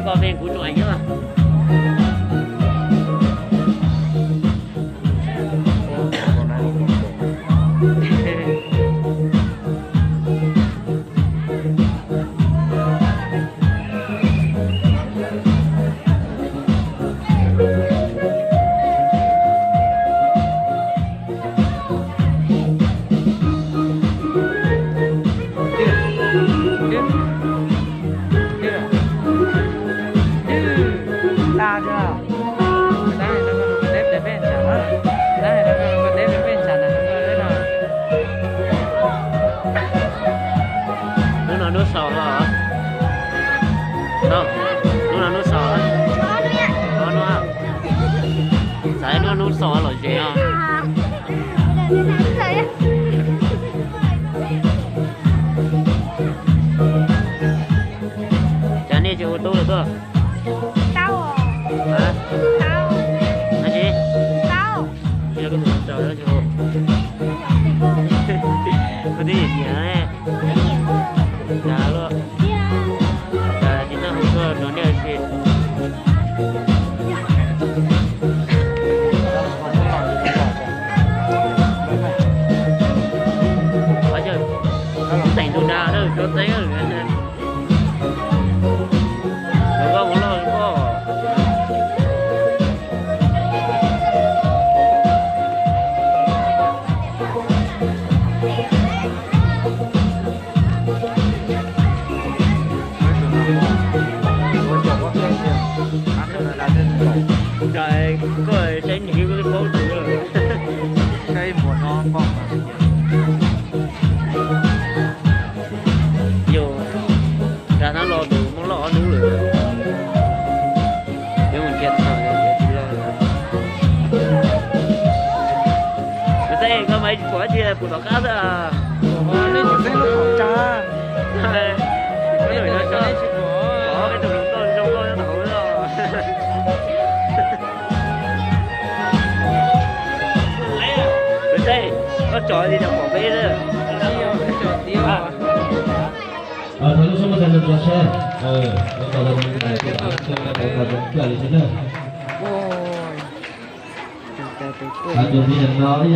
Koj ven kuv tsoom ais nyob. Hnub no hnub sau los? Hnub no hnub sau? Xav hnub no hnub sau los zem os. Cas nej tsis hu tub los tuaj? Tau. Hab? Tau. Hab tsi? Tau. Yog koj tus tau tsis hu. Koj twb nyiam nyiam ne. Cas luaj. Cas tsis txawj hu tuaj no nej tsis. Qhov yog teem tus dag na, tso txeeb. Los koj mus loj koj. Koj saib nim koj paub tus. Yus, rau hnub no tus muaj loj ob hnub lawm. Yuav mus nrhiav tau, yuav tsis loj. Kuv xav koj mas tsis pom dab tsi, pum tom qab xwb. Nej tsis xeeb lub qhov tsa. Pom peb tus hluas nkauj zoo nkauj nyob tom hauv no. Kuv xav koj tsom li no pom peb xwb. Thov lub suab muab tau zoo tso seb. Tus me nyuam no ib